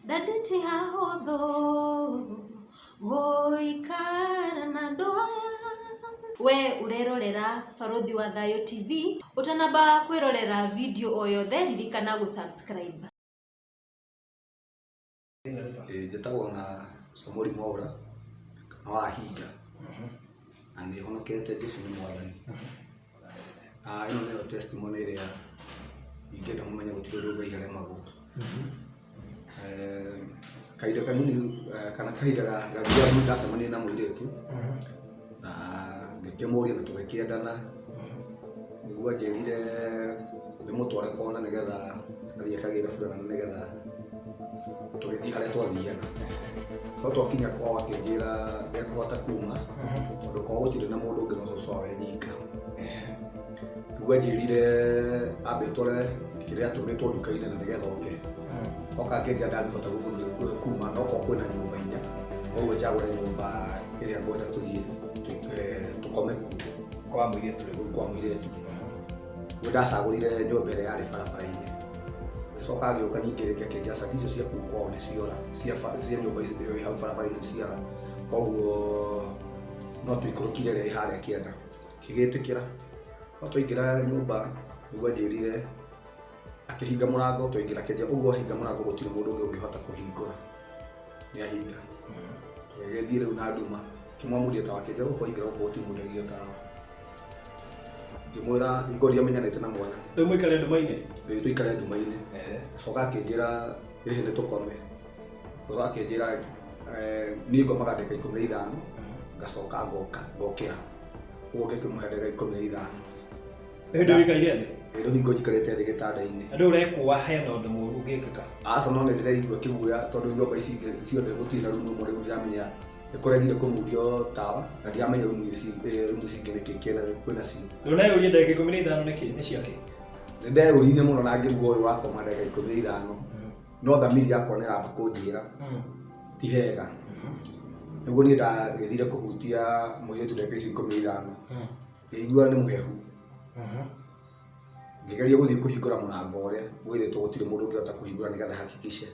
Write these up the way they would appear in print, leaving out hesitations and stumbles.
Daddy ti hahũthũ gũikara na andũ aya. We ũrerorera Barũthi wa Thayũ TV, ũtanamba kwĩrorera video o yothe ririkana gũ subscribe. Ĩĩ njĩtagwo na Samũri Mwaũra kana Wahinga na nĩ honokete Jesũ nĩ mwathani. Na ĩno nĩyo testimony ĩrĩa ingĩenda mũmenye gũtirĩ ũndũ Ngai aremagwo. Kahinda kanini kana kahinda gathiamu ndacemanirie na mũirĩtu na ngĩkĩmũria na tũgĩkĩendana, nĩguo anjĩrire ndĩmũtware kona nĩgetha athiĩ akagĩre burana nĩgetha tũgĩthiĩ harĩa twathiaga. No twakinya kwao akĩnjĩra ndekũhota kuma tondũ kwao gũtirĩ na mũndũ ũngĩ no cũcũ wao e nyika. Nĩguo anjĩrire ambe atware kĩrĩa atũmĩtwo nduka-inĩ na nĩgetha oke. Oka akĩnjĩra ndangĩhota gũthiĩ kuma no korwo kwĩna nyũmba inya, koguo njagũre nyũmba ĩrĩa ngwenda tũthiĩ tũkome kuo. Kwa mũirĩtu rĩu. Kwa mũirĩtu. Nĩguo ndacagũrire nyũmba ĩrĩa yarĩ barabara-inĩ. Agĩcoka agĩũka ningĩ rĩngĩ akĩnjĩra cabi icio cia kũu kwao nĩ ciora, cia nyũmba ĩyo ĩ hau barabara-inĩ nĩ ciora, koguo no tũikũrũkire ĩrĩa ĩ harĩa kĩanda. Ngĩgĩtĩkĩra, no twaingĩra nyũmba nĩguo anjĩrire, akĩhinga mũrango twaingĩra akĩnjĩra ũguo wahinga mũrango gũtirĩ mũndũ ũngĩ ũngĩhota kũhingũra. Nĩ ahinga. Tũgĩgĩthiĩ rĩu na nduma, ngĩmwamũria tawa akĩnjĩra gũkũ waingĩra gũkũ gũtimunagio tawa. Ngĩmwĩra hingo ndiamenyanĩte na mwathani. Rĩu mũikare nduma-inĩ? Ĩĩ tũikare nduma-inĩ. Acoka akĩnjĩra ĩhĩ nĩ tũkome. Acoka akĩnjĩra niĩ ngomaga ndagĩka 15 ngacoka ngoka ngokĩra. Koguo ngĩkĩmũhe ndagĩka 15. Hĩndĩ ũikaire thĩ? Ĩĩ rĩu hingo njikarĩte thĩ gĩtanda-inĩ. Na ndũĩ ũrekũa hena ũndũ mũru ũngĩkĩka? Aca no nĩ ndĩraigua kĩguoya tondũ nyũmba ici ingĩ ciothe gũtirĩ na rumu ĩmwe rĩu ndĩramenya nĩ kũregire kũmundio tawa na ndiramenya rumu ici rumu ici ingĩ nĩkĩ kwĩnacio. Ndũneyũria ndagĩka 15 nĩkĩ nĩ ciakĩ? Nĩ ndeyũririe mũno na ngĩrigwo ũyũ wakoma ndagĩka 15 no thamiri yakwa nĩ ĩramba kũnjĩra ti hega. Nĩguo niĩ ndagĩthire kũhutia mũirĩtu ndagĩka icio 15 ngĩigua nĩ mũhehu. Ngĩgeria gũthiĩ kũhingũra mũrango ũrĩa wĩrĩtwo gũtirĩ mũndũ ũngĩhota kũhingũra nĩgetha hakikishe.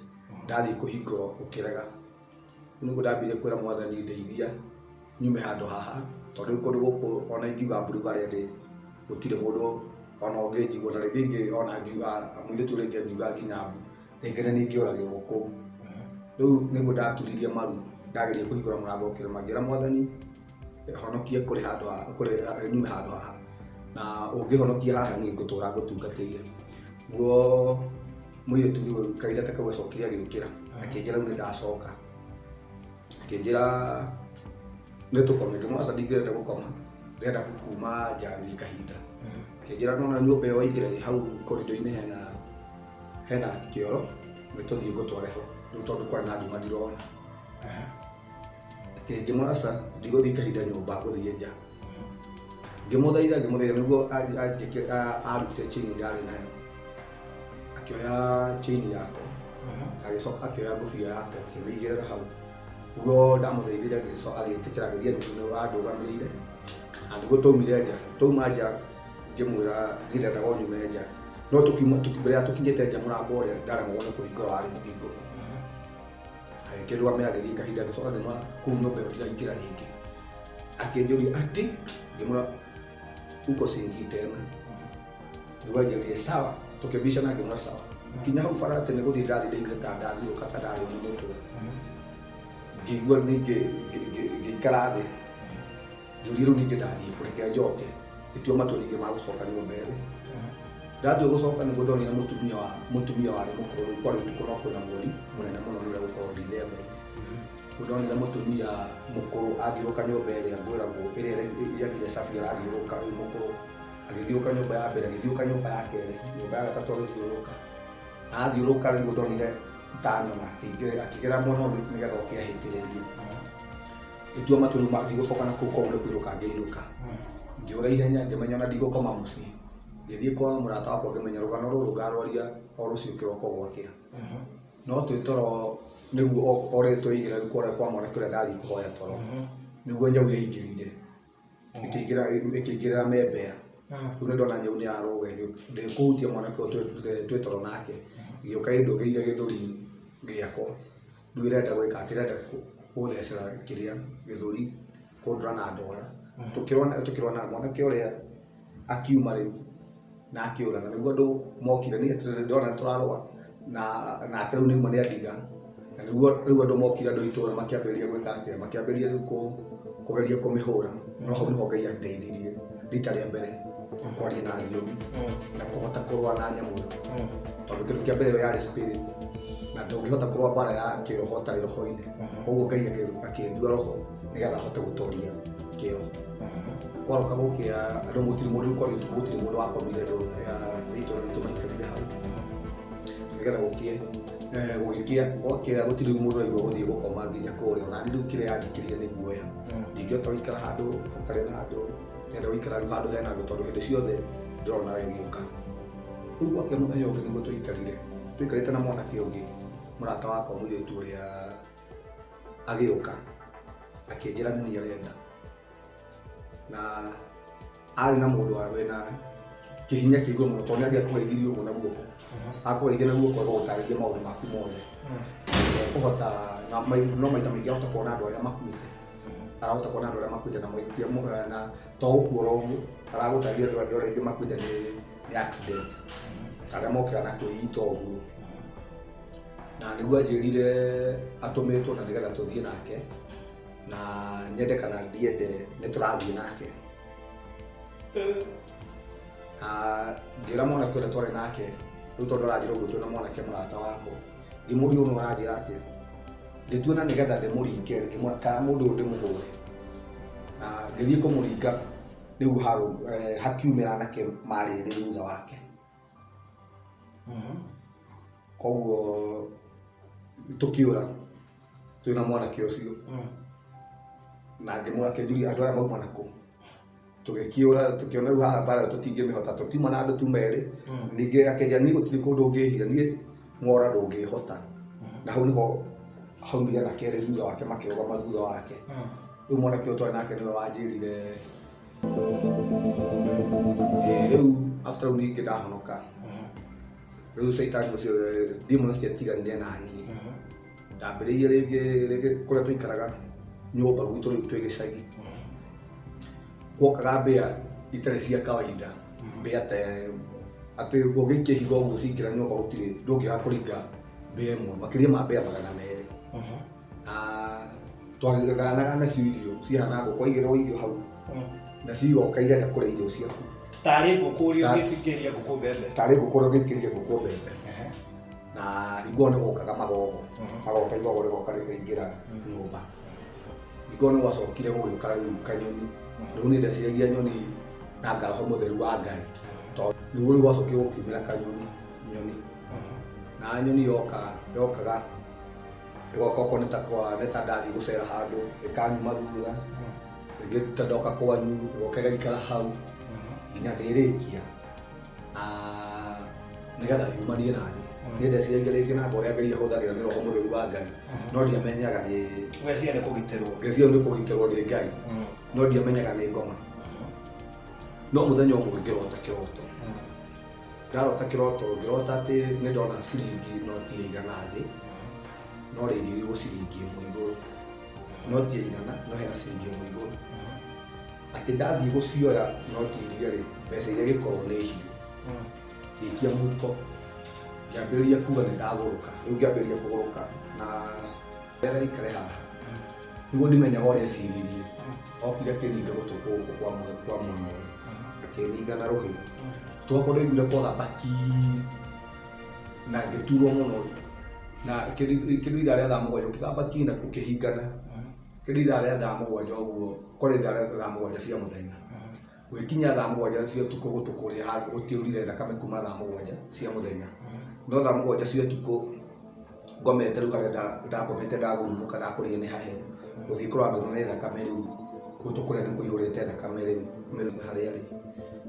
Ndathiĩ kũhingũra ũkĩrega. Rĩu nĩguo ndambire kwĩra mwathani ndeithia nyume handũ haha tondũ rĩu kũndũ gũkũ ona ingiuga mbu harĩa ndĩ gũtirĩ mũndũ ona ũngĩnjigua na rĩngĩ ingĩ ona ngiuga mũirĩtu ũrĩa ũngĩ angiuga nginya mbu rĩngĩ nĩ niĩ ingĩũragĩrwo kũu. Rĩu nĩguo ndaturirie maru ndageria kũhingũra mũrango ũkĩrema ngĩra mwathani honokie kũrĩ handũ haha kũrĩ nyume handũ haha na ũngĩhonokia haha niĩ ngũtũra ngũtungatĩire. Nĩguo mũirĩtu rĩu kahinda ta kau acokire agĩũkĩra akĩnjĩra rĩu nĩ ndacoka. Akĩnjĩra nĩ tũkome, ngĩmwĩra aca ndingĩenda gũkoma ndĩrenda kuma nja thiĩ kahinda. Akĩnjĩra nĩ wona nyũmba ĩyo waingĩra ĩ hau corridor-inĩ hena kĩoro nĩ tũthiĩ ngũtware ho rĩu tondũ kwarĩ na nduma ndirona. Ngĩmwĩra aca ndigũthiĩ kahinda nyũmba ngũthiĩ nja. Ngĩmũthaitha ngĩmũthaitha nĩguo arutire chain ndarĩ nayo. Akĩoya chain yakwa agĩcoka akĩoya ngũbia yakwa akĩmĩigĩrĩra hau. Nĩguo ndamũthaithire agĩtĩkĩra agĩthiĩ andũgamĩrĩire na nĩguo twaumire nja. Twauma nja ngĩmwĩra ndirendaga nyume nja no tũkiuma mbere ya tũkinyĩte nja mũrango ũrĩa ndaremagwo nĩ kũhingũra warĩ mũhingũre. Agĩkĩndũgamĩrĩra agĩthiĩ kahinda ngĩcoka ngĩmwĩra kũu nyũmba ĩyo ndiraingĩra rĩngĩ. Akĩnjũria ati ngĩmwĩra huko siingii tena. Nĩguo anjĩrire sawa tũkĩbicana ngĩmwĩra sawa. Nginya hau bara atĩ nĩ gũthiĩ ndathiĩ ndaiguire ta ndathiũrũrũka ta ndarĩo nĩ mũtwe. Ngĩigua ningĩ ngĩikara thĩ ngĩũria rĩu ningĩ ndathiĩ kũ reke njoke. Ngĩtua matua ningĩ ma gũcoka nyũmba ĩyo. Ndatua gũcoka nĩguo ndonire mũtumia wa mũtumia warĩ mũkũrũ rĩu kwarĩ ũtukũ no kwĩna mweri mũnene mũno nĩ ũrĩa gũkorwo Ndithemba-inĩ. Nĩguo ndonire mũtumia mũkũrũ athiũrũrũka nyũmba ĩrĩa ngwĩragwo ĩrĩa ĩragire cabi arathiũrũrũka rĩu mũkũrũ. Agĩthiũrũrũka nyũmba ya mbere, agĩthiũrũrũka nyũmba ya kerĩ, nyũmba ya gatatũ agĩthiũrũrũka. Na athiũrũrũka nĩguo ndonire tanyona akĩgera mwena ũngĩ nĩgetha oke ahĩtĩrĩrie. Ngĩtua matua rĩu ndigũcoka na kũu koguo nĩ kũinũka ngĩinũka. Ngĩũra ihenya ngĩmenya ona ndigũkoma mũciĩ. Ngĩthiĩ kwa mũrata wakwa ngĩmenya rũgano rũrũ ngarwaria o rũciũ kĩroko gwakĩa. No twĩ toro nĩguo o rĩrĩ tweigĩra rĩu kũrĩa kwa mwanake ũrĩa ndathiĩ kũhoya toro, nĩguo nyau yaingĩrire ĩkĩingĩrĩra membea. Rĩu nĩ ndona nyau nĩ yarũga ndĩkũhutia mwanake ũyũ twĩ toro nake, ĩgĩũka ĩndũgĩire gĩthũri. Gĩakwa rĩu ĩrenda gwĩka atĩ, ĩrenda gũthecera kĩrĩa gĩthũri, kũndũra na ndwara. Tũkĩrora na mwanake ũrĩa akiuma rĩu na akĩũra, na nĩguo andũ mokire. Niĩ ndona tũrarũa na nake rĩu nĩuma nĩ andiga, na nĩguo rĩu andũ mokire, andũ a itũũra makĩambĩrĩria gwĩka atĩa, makĩambĩrĩria rĩu kũgeria kũmĩhũra. No hau nĩho Ngai andeithirie rita rĩa mbere kwaria na thiomi na kũhota kũrũa na nyamũ ĩyo, tondũ kĩndũ kĩa mbere ĩyo yarĩ spirit, na ndũngĩhota kũrũa mbara ya kĩroho ũtarĩ roho-inĩ. Koguo Ngai akĩndua roho nĩgetha ahote gũtoria kĩroho. Kwaroka gũkĩa, andũ gũtirĩ mũndũ, rĩu kwarĩ ũtukũ, gũtirĩ mũndũ wakomire. Andũ a itũũra ritũ maikarire hau nĩgetha gũkĩe. Gũgĩkĩa, gwakĩa gũtirĩ rĩu mũndũ ũraigua gũthiĩ gũkoma nginya kũrĩa. Ona niĩ rĩu kĩrĩa yanjikĩrire nĩ guoya, ndingĩhota gũikara handũ hatarĩ na andũ. Ndĩrenda gũikara rĩu handũ hena andũ, tondũ hĩndĩ ciothe ndĩrona ĩgĩũka. Rĩu gwakĩa mũthenya ũngĩ nĩguo tũikarire, tũikarĩte na mwanake ũngĩ, mũrata wakwa mũirĩtu ũrĩa, agĩũka akĩnjĩra nĩ niĩ arenda, na arĩ na mũndũ wa wĩna kĩhinya kĩa igũrũ mũno, tondũ nĩ angĩakũgeithirie ũguo na guoko, akũgeithia na guoko agũtarĩria maũndũ maku mothe. Ekũhota no maita maingĩ ahota kuona andũ arĩa makuĩte, arahota kuona andũ arĩa makuĩte na maikia na to gũkuora ũguo aragũtarĩria, andũ arĩa aingĩ makuĩte nĩ accident, arĩa mokaga na kwĩita ũguo. Na nĩguo anjĩrire atũmĩtwo na nĩgetha tũthiĩ nake, na nyende kana ndiende nĩ tũrathiĩ nake. Na ngĩra mwanake ũrĩa twarĩ nake rĩu, tondũ aranjĩra ũguo twĩna mwanake mũrata wakwa, ngĩmũria, ũyũ aranjĩra atĩa? Ngĩtua na nĩgetha ndĩmũringe, ngĩmwĩra kana mũndũ ũyũ ndĩmũhũre, na ngĩthiĩ kũmũringa rĩu harũ hakiumĩra anake marĩ erĩ thutha wake. Koguo tũkĩũra twĩna mwanake ũcio, na ngĩmwĩra, akĩnjũria andũ aya mauma nakũ. Tũgĩkĩũra, tũkĩona rĩu haha mbara ĩyo tũtingĩmĩhota, tũtiuma na andũ tuma erĩ. Ningĩ akĩnjĩra niĩ gũtirĩ kũndũ ũngĩhitha, niĩ ng'ora ndũngĩhota. Na hau nĩho haumire anake erĩ thutha wake, makĩrũgama thutha wake. Rĩu mwanake ũyũ twarĩ nake nĩwe wanjĩrire. Rĩu after rĩu ningĩ ndahonoka, rĩu caitani ũcio, demons ciatiganire na niĩ. Ndambĩrĩirie rĩngĩ rĩngĩ kũrĩa tũikaraga nyũmba gwitũ rĩu twĩ gĩcagi, gwokaga mbĩa itarĩ cia kawaida, mbĩa ta atĩ ũngĩikia ihiga ũguo cingĩra nyũmba, gũtirĩ ndũngĩaga kũringa mbĩa ĩmwe, makĩria ma mbĩa 200. Na twagayanaga nacio irio, cihana ngũkũ, waigĩrwo irio hau na cigoka irenda kũrĩa irio ciaku. Tarĩ ngũkũ ũrĩa ũngĩikĩria ngũkũ mbembe. Tarĩ ngũkũ ũrĩa ũngĩikĩria ngũkũ mbembe. Na hingo ĩyo nĩ gwokaga magogo, magoka, igogo rĩgoka rĩkaingĩra nyũmba. Hingo ĩyo nĩ gwacokire gũgĩũka rĩu kanyoni. Rĩu nĩ ndeciragia nyoni na ngaroho mũtheru wa Ngai, tondũ nĩguo rĩu gwacokire gũkiumĩra kanyoni, nyoni. Na nyoni yoka, yokaga ĩgoka okorwo nĩ ta kwa nĩ ta ndathiĩ gũcera handũ, ĩkanyuma thutha, rĩngĩ ta ndoka kwanyu, ĩgoka ĩgaikara hau nginya ndĩrĩkia na nĩgetha yumanie naniĩ. Niĩ ndeciragia rĩngĩ na ũrĩa Ngai ahũthagĩra nĩ roho mũtheru wa Ngai, no ndiamenyaga nĩ Ũgeciria nĩ kũgitĩrwo. Ngeciria nĩ kũgitĩrwo nĩ Ngai, no ndiamenyaga nĩ ngoma. No mũthenya ũmwe ngĩrota kĩroto. Ndarota kĩroto, ngĩrota atĩ nĩ ndona ciringi noti ya 100 thĩ, no rĩigĩrĩirwo ciringi 1 igũrũ. Noti ya 100, no hena ciringi 1 igũrũ, atĩ ndathiĩ gũcioya noti iria rĩ, mbeca iria gĩkorwo nĩ hiũ. Ngĩikia mũhuko, ngĩambĩrĩria kuga nĩ ndagũrũka. Rĩu ngĩambĩrĩria kũgũrũka na rĩrĩa ikare haha nĩguo ndimenyaga ũrĩa eciririe. Okire akĩninga gũtũ gũkũ kwa mwena ũyũ, akĩninga na rũhĩ twakwa. Ndaiguire kwaga mbaki na ngĩturwo mũno, na kĩndũ ithaa rĩa thaa 7 ũkĩgamba ki na kũkĩhingana. Kĩndũ ithaa rĩa thaa 7 ũguo, kwarĩ ithaa rĩa thaa 7 cia mũthenya, gũgĩkinya thaa 7 cia ũtukũ, gũtũ kũrĩa gũtiaurire thakame kuma thaa 7 cia mũthenya. No thaa 7 cia ũtukũ ngomete rĩu harĩa ndakomete, ndagurumũka, ndakũrĩo nĩ hahehu, gũthiĩ kũrora ngĩona nĩ thakame. Rĩu gũtũ kũrĩa nĩ kũihũrĩte thakame rĩu harĩa rĩ.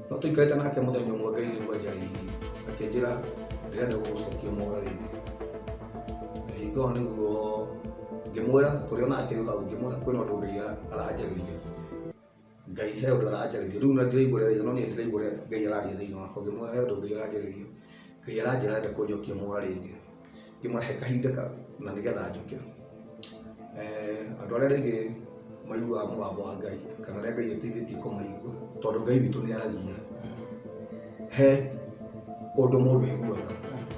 No tũikarĩte nake mũthenya ũmwe, Ngai nĩguo anjarĩirie, akĩnjĩra ndĩrenda gũgũcokia mora rĩngĩ. Hingo ĩyo nĩguo ngĩmwĩra, tũrĩ o nake rĩu hau, ngĩmwĩra kwĩna ũndũ Ngai aranjarĩria. Ngai he ũndũ aranjarĩria rĩu, na ndĩraigua ũrĩa no niĩ ndĩraigua ũrĩa Ngai araria thĩinĩ wakwa. Ngĩmwĩra he ũndũ Ngai aranjarĩria, Ngai aranjĩra arenda kũnjokia mora rĩngĩ. Ngĩmũhe kahinda na nĩgetha njũke. Andũ arĩa rĩngĩ maiguaga mũgambo wa Ngai kana arĩa Ngai ateithĩtie kũmaigua, tondũ Ngai witũ nĩ aragia, he ũndũ mũndũ aiguaga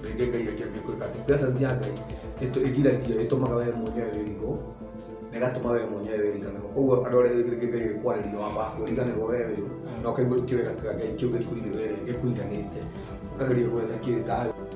rĩngĩ Ngai akĩambia gwĩka atĩ presence ya Ngai ĩgiragia, ĩtũmaga we mwenyewe wĩrigwo na ĩgatũma we mwenyewe wĩriganĩrwo. Koguo andũ arĩa rĩngĩ Ngai agĩkwarĩria wambaga kwĩriganĩrwo we wĩũ, na ũkaigua kĩwega kĩa Ngai kĩu gĩkũiganĩte, ũkageria gwetha kĩndũ.